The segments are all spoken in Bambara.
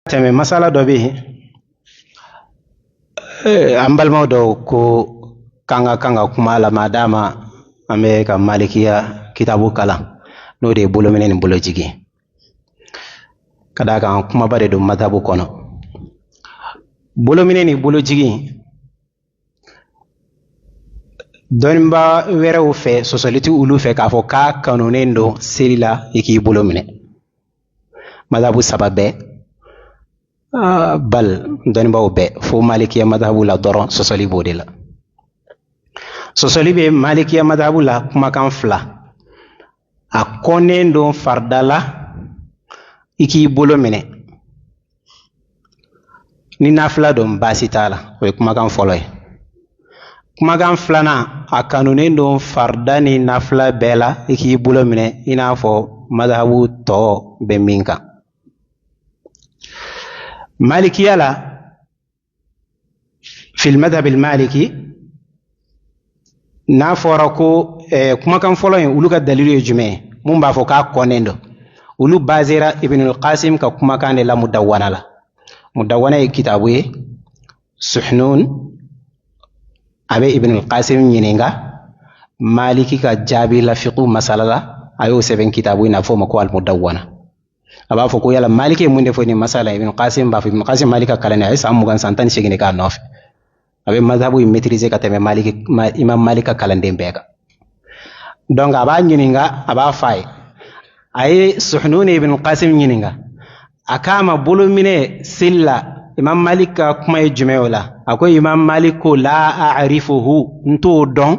Tɛmɛ masala dɔ bɛ yen, an balimaw dɔw ko k'an ka kan ka kuma a la, maadama an bɛ ka malikiya kitabu kalan, n'o de ye bolominɛ ni bolojigin, ka d'a kan kumaba de don madhabu kɔnɔ. Bolominɛ ni bolojigin, dɔnnibaa wɛrɛw fɛ, sɔsɔli tɛ olu fɛ k'a fɔ k'a kanunen don seli la i k'i bolo minɛ. Madhabu saba bɛɛ, bal dɔnnibaaw bɛɛ, fo malikiya madhabu la dɔrɔn sɔsɔli b'o de la. Sɔsɔli bɛ malikiya madhabu la kumakan fila: a kɔnnen don farida la i k'i bolo minɛ, ni nafila don baasi t'a la. O ye kumakan fɔlɔ ye. Kumakan filanan, a kanunen don farida ni nafila bɛɛ la i k'i bolo minɛ, i n'a fɔ madhabu tɔ bɛ min kan. Malikiya la, fil madhhab al maliki, n'a fɔra ko kumakan fɔlɔ in, olu ka dalilu ye jumɛn ye? Mun b'a fɔ k'a kɔnnen don, olu bazera Ibn al-Qasim ka kumakan de la Mudawwana la. Mudawwana ye kitabu ye, Suhnun a bɛ Ibn al-Qasim ɲininka Maliki ka jaabi la fiqhu masala la, a y'o sɛbɛn kitabu in na, a fɔ o ma ko al-Mudawwana. A b'a fɔ ko yala Maliki ye mun de fɔ nin masala? Ibn Qasim b'a fɔ. Ibn Qasim, Maliki ka kalanden, a ye san 20, san 18 de k'a nɔfɛ. A bɛ mazhabu in maîtriser ka tɛmɛ Maliki, Imam Malik ka kalanden bɛɛ kan. Donc a b'a ɲininka, a b'a f'a ye. A ye Suhnun Ibn Qasim ɲininka, a k'a ma bolominɛ seli la, Imam Malik ka kuma ye jumɛn o la? A ko Imam Malik ko la a'rifuhu, n t'o dɔn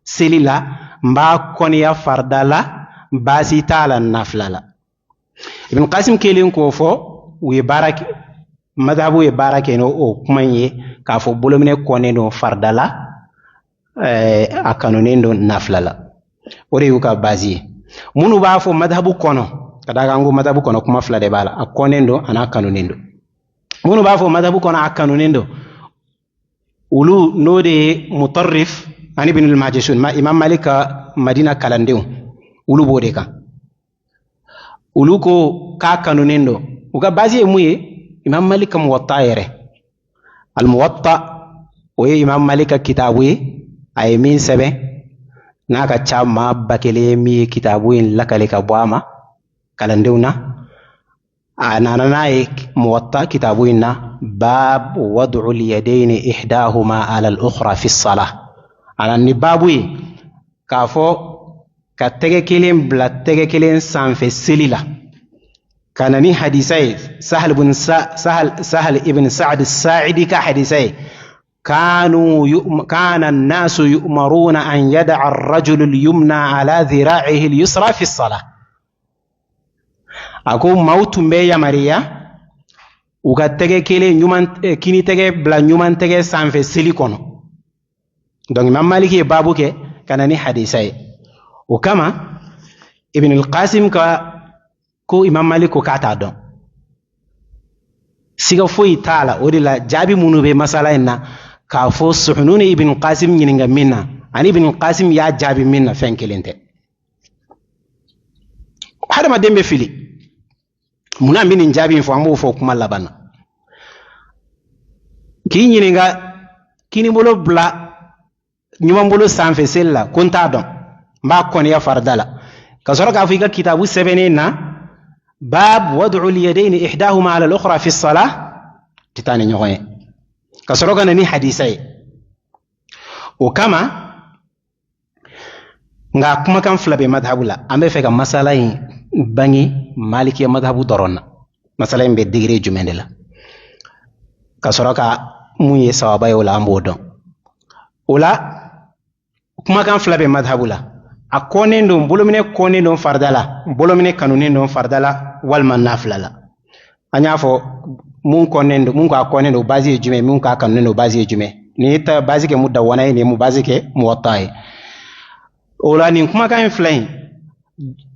seli la, n b'a kɔniya farida la, baasi t'a la nafila la. Ibn Qasim kelen k'o fɔ, u ye baara kɛ, madhabu ye baara kɛ n'o kuma in ye k'a fɔ bolominɛ kɔnnen don farida la, a kanunen don nafila la. O de y'u ka base ye. Minnu b'a fɔ madhabu kɔnɔ, ka d'a kan ko madhabu kɔnɔ kuma fila de b'a la, a kɔnnen don an'a kanunen don. Minnu b'a fɔ madhabu kɔnɔ a kanunen don, olu n'o de ye Mutarrif ani Ibn al-Majishun, Imam Malik ka Madina kalandenw, olu b'o de kan. Olu ko k'a kanunen don. U ka base ye mun ye? Imam Malik ka Muwatta yɛrɛ, al-Muwatta, o ye Imam Malik ka kitabu ye, a ye min sɛbɛn n'a ka ca maa 1000 ye min ye kitabu in lakale ka bɔ a ma kalandenw na. A nana n'a ye Muwatta kitabu in na, bab wad'u al-yadayni ihdahuma ala al-ukhra fi as-salah. A nana ni babu ye k'a fɔ ka tɛgɛ kelen bila tɛgɛ kelen sanfɛ seli la, ka na ni hadisa ye, Sahal ibn Sahal, Sahal ibn Sa'd as-Sa'idi ka hadisa ye: كانوا كان الناس يؤمرون أن يدع الرجل اليمنى على ذراعه اليسرى في الصلاة. A ko maaw tun bɛ yamaruya u ka tɛgɛ kelen ɲuman, kini tɛgɛ bila ɲuman tɛgɛ sanfɛ seli kɔnɔ. Donc Imam Maliki ye baabu kɛ ka na ni hadisa ye. O kama Ibn al-Qasim ka ko Imam Malik ko k'a t'a dɔn, siga foyi t'a la. O de la jaabi minnu bɛ masala in na, k'a fɔ Suhununi Ibn Qasim ɲininka min na ani Ibn Qasim y'a jaabi min na, fɛn kelen tɛ. Hadamaden bɛ fili. Munna an bɛ nin jaabi in fɔ? An b'o fɔ kuma laban na. K'i ɲininka kinibolo bila ɲumanbolo sanfɛ seli la, ko n t'a dɔn, n b'a kɔniya farida la, ka sɔrɔ k'a fɔ i ka kitabu sɛbɛnnen na bab wad'u al-yadayni ihdahuma ala al-ukhra fi as-salah, tɛ taa ni ɲɔgɔn ye, ka sɔrɔ ka na ni hadisa ye. O kama nka kumakan fila bɛ madhabu la. An bɛ fɛ ka masala in bange malikiya madhabu dɔrɔn na, masala in bɛ degré jumɛn de la, ka sɔrɔ ka mun ye sawaba ye o la, an b'o dɔn. O la kumakan fila bɛ madhabu la: a kɔnnen don, bolominɛ kɔnnen don farida la, bolominɛ kanunen don farida la walima nafila la. An y'a fɔ mun kɔnnen don, mun k'a kɔnnen don, base ye jumɛn? Mun k'a kanunen don, base ye jumɛn? Nin ye ta base kɛ Mudawwana ye, nin ye mun base kɛ Muwatta ye. O la nin kumakan in fila in,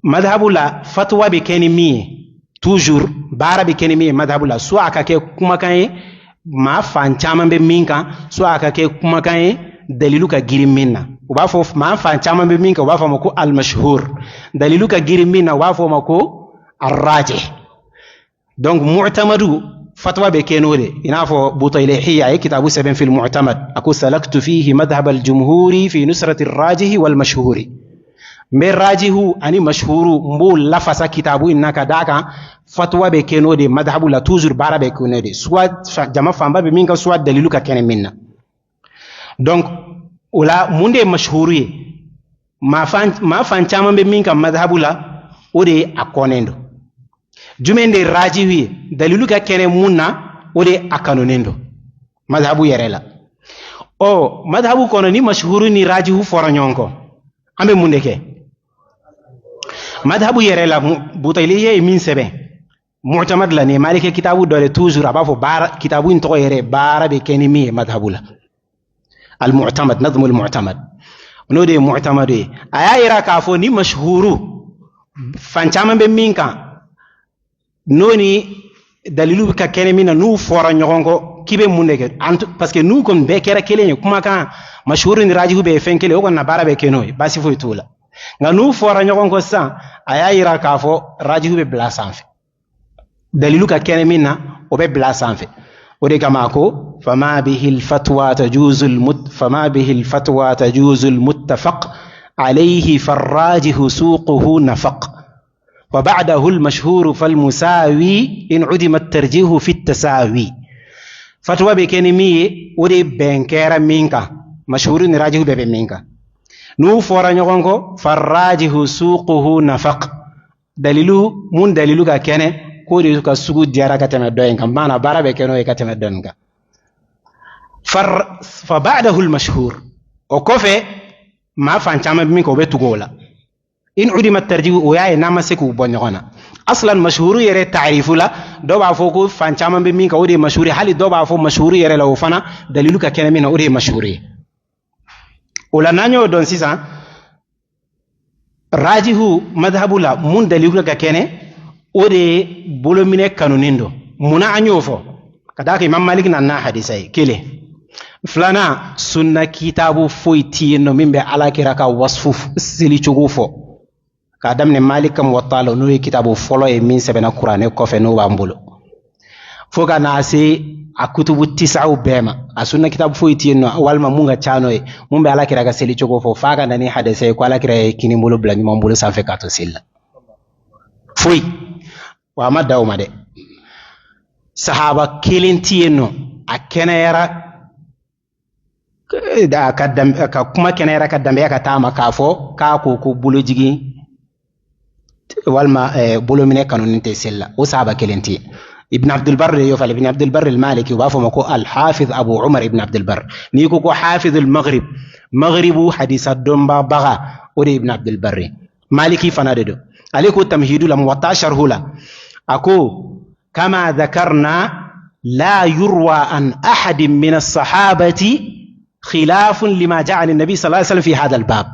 madhabu la fatuwa bɛ kɛ ni min ye, toujours baara bɛ kɛ ni min ye madhabu la, soit a ka kɛ kumakan ye maa fan caman bɛ min kan, soit a ka kɛ kumakan ye dalilu ka girin min na. U b'a fɔ maa fan caman bɛ min kan, u b'a fɔ a ma ko al-mashhur. Dalilu ka girin min na, u b'a fɔ o ma ko ar-rajih. Donc mu'tamadu Fatwa bɛ kɛ n'o de, i n'a fɔ Butaylihi, a ye kitabu sɛbɛn fil mu'tamad, a ko salaktu fihi madhhab al-jumhuri fi nusrati rajihi wal mashhuri. N bɛ rajihu ani mashhuru, n b'o lafasa kitabu in na, ka d'a kan fatwa bɛ kɛ n'o de madhhabu la. Toujours baara bɛ kɛ n'o de, soit jama fanba bɛ min kan, soit dalilu ka kɛnɛ min na. Donc o la, mun de ye mashhuru ye? Maa fan caman bɛ min kan madhhabu la, o de ye a kɔnnen don. Jumɛn de ye rajihu ye? Dalilu ka kɛnɛ mun na, o de ye a kanunen don madhabu yɛrɛ la. Ɔ, madhabu kɔnɔ, ni mashhuru ni rajihu fɔra ɲɔgɔn kɔ, an bɛ mun de kɛ madhabu yɛrɛ la? Butayli ye min sɛbɛn mu'tamad la, nin ye Maliki kitabu dɔ de. Toujours a b'a fɔ baara, kitabu in tɔgɔ yɛrɛ, baara bɛ kɛ ni min ye madhabu la, al-mu'tamad, nadhmu al-mu'tamad, n'o de ye mu'tamad ye. A y'a yira k'a fɔ ni mashhuru, fan caman bɛ min kan, n'o ni dalilu ka kɛnɛ min na, n'u fɔra ɲɔgɔn kɔ, k'i bɛ mun de kɛ? Parce que n'u kɔni bɛɛ kɛra kelen ye, kumakan mashhuru ni rajihu bɛɛ ye fɛn kelen, o kɔni na baara bɛ kɛ n'o ye, baasi foyi t'o la. Nka n'u fɔra ɲɔgɔn kɔ sisan, a y'a yira k'a fɔ rajihu bɛ bila sanfɛ, dalilu ka kɛnɛ min na, o bɛ bila sanfɛ. O de kama a ko fama bihi alfatwa tajuzu almuttafaq alayhi farrajihu suquhu nafaq wa ba'dahu almashhuru falmusawi in udima at-tarjihu fi at-tasawi. Fatwa bɛ kɛ ni min ye, o de bɛn kɛra min kan, mashhuru ni rajihu bɛɛ bɛ min kan. N'u fɔra ɲɔgɔn kɔ, farrajihu suquhu nafaq, dalilu mun dalilu ka kɛnɛ, k'o de ka sugu diyara ka tɛmɛ dɔ in kan, maana baara bɛ kɛ n'o ye ka tɛmɛ dɔ in kan. Fa ba'dahu al-mashhur, o kɔfɛ maa fan caman bɛ min kɛ, o bɛ tugu o la. In udima tarjihu, o y'a ye n'a ma se k'u bɔ ɲɔgɔn na. Aslan mashhuru yɛrɛ taarifu la, dɔw b'a fɔ ko fan caman bɛ min kan, o de ye mashhuru ye. Hali dɔw b'a fɔ mashhuru yɛrɛ la, o fana dalilu ka kɛnɛ min na, o de ye mashhuru ye. O la, n'an y'o dɔn sisan, rajihu madhabu la, mun dalilu ka kɛnɛ, o de ye bolominɛ kanunen don. Munna an y'o fɔ? Ka d'a kan Imam Malik nana n'a hadisa ye kelen. Filanan, sunna kitabu foyi ti yen nɔ min bɛ Ala kira ka wasfu seli cogo fɔ, k'a daminɛ Malik ka Muwatta la, n'o ye kitabu fɔlɔ ye min sɛbɛnna kuranɛ kɔfɛ, n'o b'an bolo, fo ka n'a se a kutubu tisaw bɛɛ ma, a sunna kitabu foyi ti yen nɔ, walima mun ka ca n'o ye, mun bɛ Ala kira ka seli cogo fɔ, f'a ka na ni hadisa ye ko Ala kira ye kini bolo bila ɲuman bolo sanfɛ k'a to seli la. Foyi. Wa a ma da o ma dɛ, sahaba kelen ti yen nɔ a kɛnɛyara ka kuma kɛnɛyara ka danbeya ka taa ma k'a fɔ k'a ko ko bolojigin walima bolominɛ kanunen tɛ seli la. O sahaba kelen tɛ yen. Ibn Abdulbar de y'o fɔ, Ibn Abdulbar al-Maliki, u b'a fɔ ma ko al-Hafiz Abu Umar ibn Abdulbar. N'i ko ko Hafiz al-Maghrib, Maghribu hadisa dɔnbabaga, o de ye Ibn Abdulbar ye. Maliki fana de don. Ale ko Tamhidu la, Muwatta sharhu la, a ko kama dhakarna la yurwa an ahadin min as-sahabati khilafun lima ja'a an nabi sallallahu alaihi wasallam fi hadha al-bab.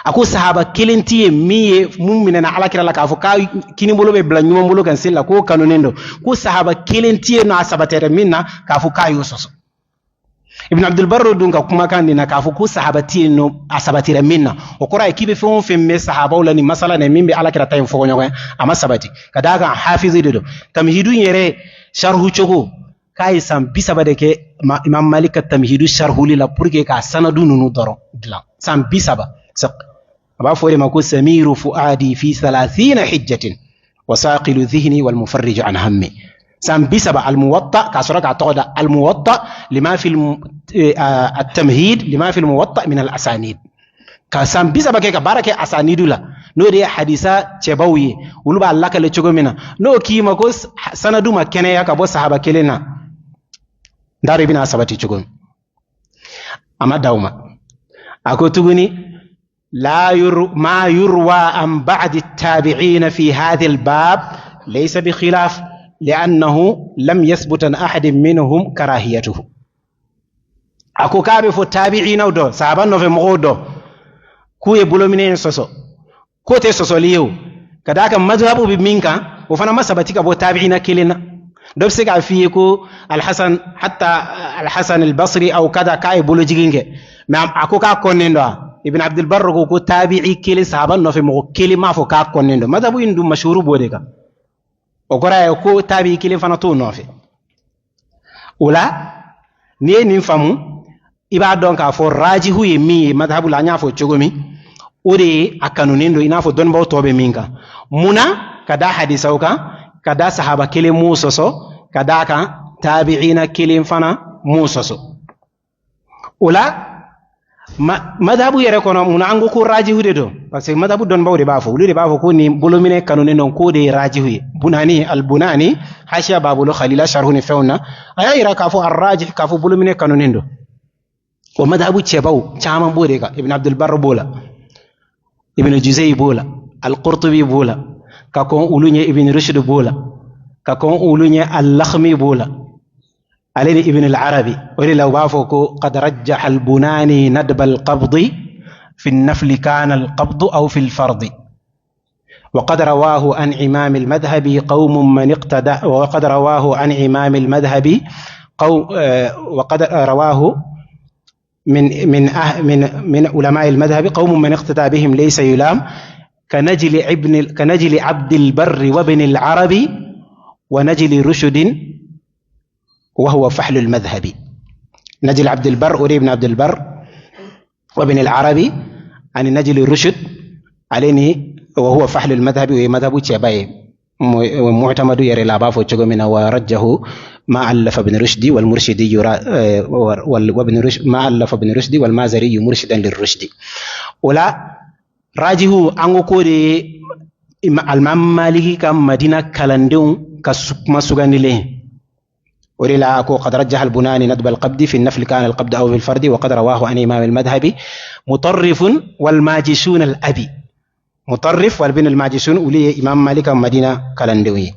A ko sahaba kelen ti ye min ye mun minɛna Ala kira la k'a fɔ k'a kini bolo bɛ bila ɲuman bolo kan seli la, k'o kanunen don. Ko sahaba kelen ti yen nɔ a sabatɛra min na k'a fɔ k'a y'o sɔsɔ. Ibn Abdulbar dun ka kumakan nin na, k'a fɔ ko sahaba ti yen nɔ a sabatira min na, o kɔrɔ ye k'i bɛ fɛn o fɛn mɛn sahabaw la nin masala nin min bɛ Ala kira ta in fɔ ɲɔgɔn ye, a ma sabati. Ka d'a kan hafizi de don. Tamhidu yɛrɛ sharhu cogo, k'a ye san 30 de kɛ Imam Malik ka Tamhidu sharhuli la pour que k'a sanadu ninnu dɔrɔn dilan, san 30. A b'a fɔ o de ma ko samiru fuadi fi thalathina hijjatin wa saqilu dhihni wal mufarriju an hammi. San 30, Almuwatta, k'a sɔrɔ k'a tɔgɔ da Almuwatta lima fi at-Tamhid lima fi al-Muwatta min al-asanid, ka san 30 kɛ ka baara kɛ asanidu la, n'o de ye hadisa cɛbaw ye, olu b'a lakale cogo min na. N'o k'i ma ko sanadu ma kɛnɛya ka bɔ sahaba kelen na, n t'a dɔn i bɛna sabati cogo min. A ma da o ma, a ko tuguni لا ير ما يروى عن بعض التابعين في هذا الباب ليس بخلاف لأنه لم يثبت عن أحد منهم كراهيته. A ko k'a bɛ fɔ tabi'inaw dɔ, sahaba nɔfɛ mɔgɔw dɔ, k'u ye bolominɛ in sɔsɔ, k'o tɛ sɔsɔli ye o, ka d'a kan madhabu bɛ min kan, o fana ma sabati ka bɔ tabi'ina kelen na. Dɔ bɛ se k'a f'i ye ko Alhasan, hatta Alhasan al-Basri aw kada, k'a ye bolojigin kɛ, mais a ko k'a kɔnnen don. A Ibn Abdulbar ko ko tabi'i kelen, sahaba nɔfɛ mɔgɔ kelen m'a fɔ k'a kɔnnen don. Madhabu in dun mashhuru b'o de kan. O kɔrɔ ye ko tabi'i kelen fana t'o nɔfɛ. O la n'i ye nin faamu, i b'a dɔn k'a fɔ rajihu ye min ye madhabu la, an y'a fɔ cogo min, o de ye a kanunen don i n'a fɔ dɔnnibaaw tɔ bɛ min kan. Mun na? Ka da hadisaw kan, ka da sahaba kelen m'o sɔsɔ, ka d'a kan tabi'ina kelen fana m'o sɔsɔ. O la madhabu yɛrɛ kɔnɔ, mun na an ko ko rajihu de don? Parce que madhabu dɔnnibaaw de b'a fɔ, olu de b'a fɔ ko nin bolominɛ kanunen don, k'o de ye rajihu ye. Bunani, albunani hashiya b'a bolo khalila sharhu ni fɛnw na, a y'a yira k'a fɔ arrajih, k'a fɔ bolominɛ kanunen don. O madhabu cɛbaw caman b'o de kan. Ibn Abdul Barr b'o la, Ibn Juzay b'o la, Al-Qurtubi b'o la, ka kɔn olu ɲɛ Ibn Rushd b'o la, ka kɔn olu ɲɛ Al-Lakhmi b'o la, ale ni Ibn al-Arabi. O de la u b'a fɔ ko qad rajjaha al-Bunani nadba al-qabdi fi an-nafli kana al-qabdu aw fi al-fardi. وقد رواه عن إمام المذهب قوم من اقتدى، وقد رواه عن إمام المذهب قو وقد رواه من من أه من من علماء المذهب قوم من اقتدى بهم ليس يلام، كنجل عبد البر وابن العربي ونجل رشد وهو فحل المذهب. نجل عبد البر ابن عبد البر وابن العربي عن نجل رشد عليني وهو فحل المذهب، ومذهب تشاباي معتمد يري لا بافو تشغمنا. ورجه ما ألف ابن رشدي والمرشدي وابن رشد، ما ألف ابن رشدي والمازري مرشدا للرشد. ولا راجه أنغو كوري الإمام مالك كم مدينة كالندون كسكما سوغانيلي. وللا أكو قد رجح البناني ندب القبض في النفل كان القبض أو في الفرد، وقد رواه عن إمام المذهب مطرف والماجشون الأبي. مطرف والبن الماجشون ولي إمام مالك مدينة كالندوي.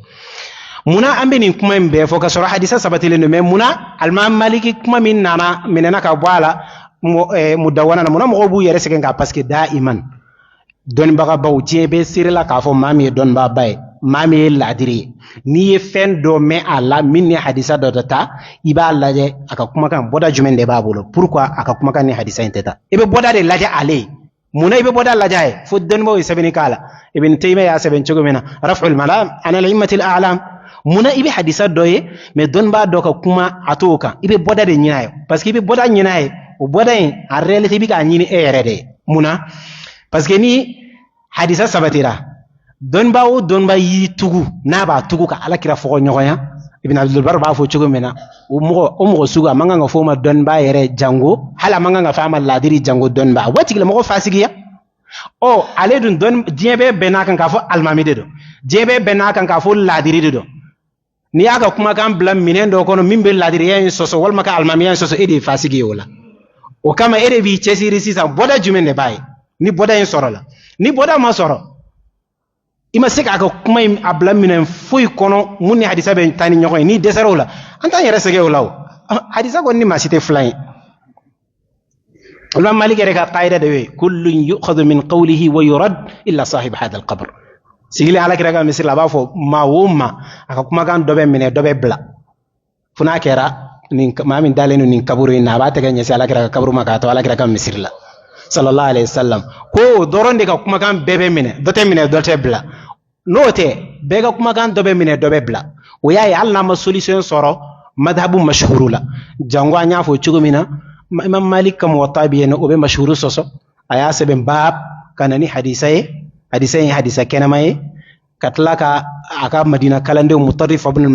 منا an bɛ nin kuma in bɛɛ fɔ ka sɔrɔ hadisa sabatilen don, mais munna alimami Maliki kuma min nana minɛna ka bɔ a la mudawana na, munna mɔgɔw b'u yɛrɛ sɛgɛn k'a? Parce que daiman dɔnnibagabaw diɲɛ bɛ seere la k'a fɔ maa min ye dɔnnibaaba ye, maa min ye laadiri ye, n'i ye fɛn dɔ mɛn a la min ni hadisa dɔ tɛ taa, i b'a lajɛ a ka kumakan bɔda jumɛn de b'a bolo, pourquoi a ka kumakan ni hadisa in tɛ taa. I bɛ bɔda de lajɛ ale ye. Munna i bɛ bɔda lajɛ a ye? Fo dɔnnibaw ye sɛbɛnni k'a la. Ibn Taymiya y'a sɛbɛn cogo min na, Raf'ul Malam an al-a'immati al-a'lam. Munna i bɛ hadisa dɔ ye, mais dɔnnibaa dɔ ka kuma a t'o kan, i bɛ bɔda de ɲini a ye? Parce que i bɛ bɔda ɲini a ye, o bɔda in en réalité i bɛ k'a ɲini e yɛrɛ de ye. Munna? Parce que ni hadisa sabatira, dɔnnibaa o dɔnnibaa y'i tugu n'a b'a tugu ka Ala kira fɔgɔ ɲɔgɔnya, Ibn Abdul Barr b'a fɔ cogo min na, o mɔgɔ sugu a man kan ka fɔ o ma dɔnnibaa yɛrɛ jango, hali a man kan ka fɔ a ma laadiri jango dɔnnibaa. O b'a tigilamɔgɔ fasigiya. Ɔ ale dun dɔnni diɲɛ bɛɛ bɛnn'a kan k'a fɔ alimami de don, diɲɛ bɛɛ bɛnn'a kan k'a fɔ laadiri de don. N'i y'a ka kumakan bila minɛn dɔ kɔnɔ min bɛ laadiriya in sɔsɔ walima ka alimamiya in sɔsɔ, e de ye fasigi ye o la. O kama e de b'i cɛsiri sisan, bɔda jumɛn de b'a ye? Ni bɔda in sɔrɔla, ni bɔda ma sɔrɔ, i ma se k'a ka kuma in a bila minɛn foyi kɔnɔ mun ni hadisa bɛ taa ni ɲɔgɔn ye, n'i dɛsɛra o la, an t'an yɛrɛ sɛgɛn o la. O hadisa kɔni ni maa si tɛ filan ye. Imam Malik yɛrɛ ka qaida de ye kullun yu'khadhu min qawlihi wa yurad illa sahib hadha al-qabr. Sigilen Ala kira ka misiri la, a b'a fɔ maa o maa a ka kumakan dɔ bɛ minɛ, dɔ bɛ bila, fo n'a kɛra nin maa min dalen don nin kaburu in na, a b'a tɛgɛ ɲɛsin Ala kira ka kaburu ma k'a to Ala kira ka misiri la sallallahu alaihi wasallam, ko o dɔrɔn de ka kumakan bɛɛ bɛ minɛ, dɔ tɛ minɛ, dɔ tɛ bila. N'o tɛ, bɛɛ ka kumakan dɔ bɛ minɛ, dɔ bɛ bila. O y'a ye hali n'a ma solution sɔrɔ madhabu mashhuru la, jango an y'a fɔ cogo min na, Imam Malik ka Muwatta bɛ yen nɔ, o bɛ mashhuru sɔsɔ. A y'a sɛbɛn baab ka na ni hadisa ye, hadisa in ye hadisa kɛnɛma ye, ka tila ka a ka Madina kalandenw Mutarrif ibn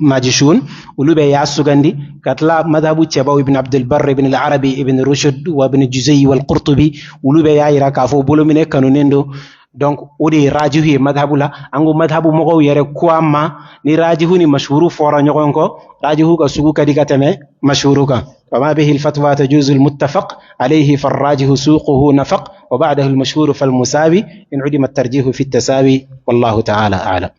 Majishun olu bɛ y'a sugandi, ka tila madhabu cɛbaw Ibn Abdul Barr, Ibn al-Arabi, Ibn Rushd wa Ibn Juzay wal Qurtubi, olu bɛ y'a yira k'a fɔ bolominɛ kanunen don. Donc o de ye rajihu ye madhabu la. An ko madhabu mɔgɔw yɛrɛ ko a ma ni rajihu ni mashhuru fɔra ɲɔgɔn kɔ, rajihu ka sugu ka di ka tɛmɛ mashhuru kan. فما به الفتوى تجوز المتفق عليه فالراجح سوقه نفق، وبعده المشهور فالمساوي إن عدم الترجيح في التساوي. والله تعالى أعلم.